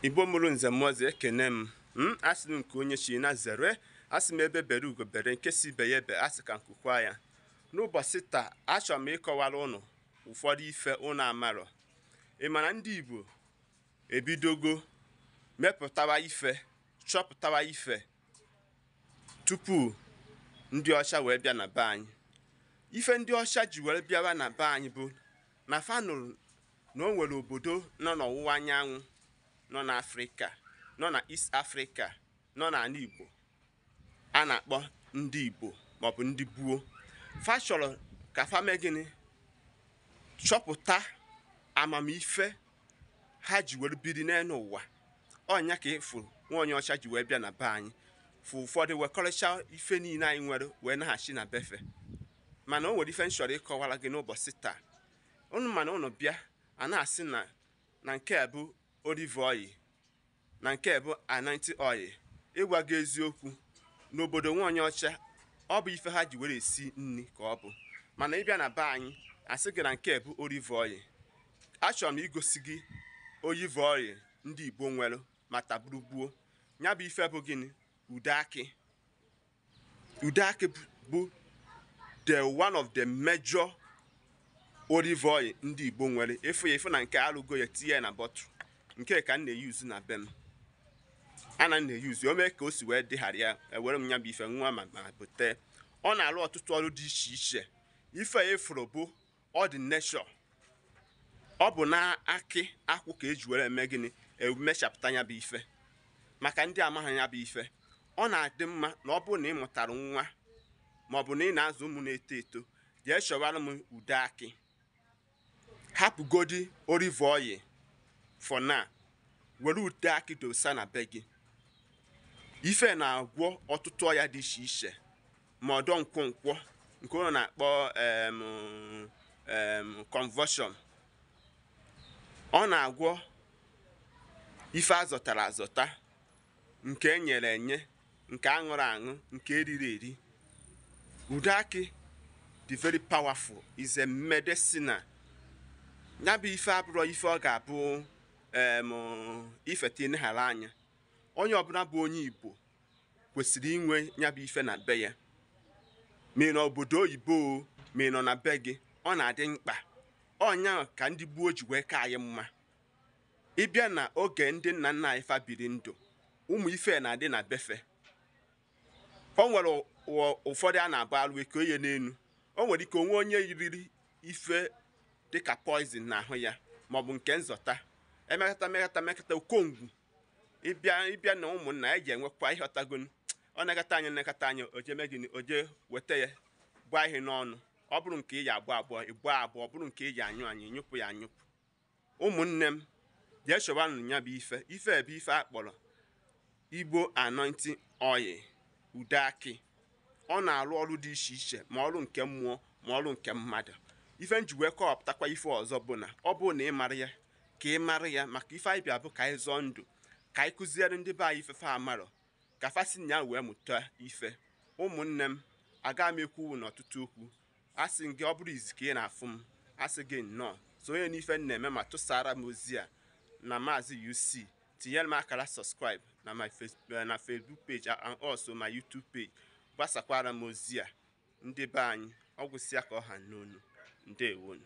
Igbo mụrụ nze m ọzọ, ekene m. Asị m nke onye chi na zere, asị m ebe bere ugo bere, nke si ibe ya ebe, asị ka nkukwa ya. N'ụbọchị taa, achọrọ m ịkọwara ụnụ ụfọdụ ife ụnụ amarọ. Ị ma na ndị Igbo ebidogo mepụtawa ife, chọpụtawa ife tupu ndị ọcha wee bịa na be anyị. Ife ndị ọcha ji wee bịawa na be anyị bụ na fa nụrụ na o nwere obodo nọ n'ọwụwa anyanwụ, nọ n'Afrịka, nọ na East Africa, nọ n'ala Igbo a na-akpọ ndị Igbo maọbụ ndị buo. Fa chọrọ ka fa mee gịnị? Chọpụta amamife ha ji were biri n'elu ụwa. Ọnya ka ịfụ nwa onye ọcha ji wee bịa na be anyị, fụ ụfọdụ wekọrịcha ife niile anyị nwere wee naghachi na befe. Mana o nwere ife m chọrọ ịkọwara gị n'ụbọchị taa. Unu mana unu bịa a na-asị na nke a bụ olive oil, na nke a bụ anointing oil. Ịgwa gị eziokwu, n'obodo nwa onye ọcha, ọ bụ ife ha ji were esi nri ka ọ bụ. Mana ịbịa na be anyị, asị gị na nke a bụ olive oil. Achọrọ m igosi gị olive oil ndị Igbo nwere ma taburu ya. Bụ ife bụ gịnị? Ude akị. Ude akị bụ the one of the major olive oil ndị Igbo nwere. Ịfụ ya, ịfụ na nke alụgo ya, tinye ya na bottle. Nke ka m na-eyuzu na be m, ana m na-eyuzu o mee ka o si wee dịghara ya. Ewere m ya bụ ife nwa ma bute. Ọ na-arụ ọtụtụ ọrụ dị iche iche. Ife a efuru bụ ọ dị nature, ọ bụ na akị akwụ ka eji were eme gịnị? Emechapụta ya bụ ife. Maka ndị amaghị ya bụ ife, ọ na-adị mma na ọ bụrụ na ị mụtara nwa maọbụ na ị na-azụ ụmụ na-eto eto, jee chọwara m ude akị. Hapụgodi olive oil for now, were ude akị dosa na be gị. Ife na-agwọ ọtụtụ ọya dị iche iche, ma ọdọ nkwọnkwọ nke ụlọ na-akpọ em em convulsion. Ọ na-agwọ ife azọtara azọta, nke e nyere enye, nke aṅụrụ aṅụ, nke eriri eri. Ude akị dị very powerful, is a medicinal. Ya bụ ife abụrọ ife ọ ga-abụ ifete ịneghara anya. Onye ọbụla bụ onye Igbo kwesịrị inwe ya bụ ife na be ya, ma ị nọ obodo oyibo o, ma ị nọ na be gị, ọ na-adị mkpa. Ọnya ka ndị gboo ji wee ka anyị mma. Ịbịa na oge ndị nna nna anyị fa biri ndụ, ụmụ ife na-adị na befe. O nwere ụfọdụ a na-abụ alụ eke onye n'elu. O nwere ike onwe onye yiriri ife dịka poison n'ahụ ya maọbụ nke nzọta, emekata mekata mekata okongwu. Ịbịa na ụmụnna ya ji enwekwa ịghọtagonu. Ọ nakata anya, nakata anya, oje mee gịnị? Oje weta ya, gbaa ihe n'ọnụ. Ọ bụrụ nke ị ji abụọ abụọ, ịgbaa abụọ. Ọ bụrụ nke ị ji anyụ anyụ, ịnyụpụ ya anyụpụ. Ụmụnne m, jee chọbanụ ya bụ ife. Ife bụ ife akpọrọ Igbo anointing oil, ude akị. Ọ na-arụ ọrụ dị iche iche, ma ọrụ nke mmụọ, ma ọrụ nke mmadụ. Ife nji wee kọwapụtakwa ife ọzọ bụ na ọ bụrụ na ị mara ya, ka ị mara ya, maka ife anyị bịa bụ ka anyị zọọ ndụ, ka anyị kụziere ndị be anyị ife fa amarọ, ka fa si na ya wee mụta ife. Ụmụnne m, aga m ekwu n'ọtụtụ okwu. Asị m gị, ọ bụrụ izi ka ị na-afụ m, asị gị nnọọ, so onye n'ife m na-eme, ma tụsara m ozi a na Maazị UC. Tinyere m akara subscribe na my na Facebook page and also my YouTube page. Gbasakwara m ozi a, ndị be anyị. Ọ gwụsịa ka ọ ha n'onu. Ndewonu.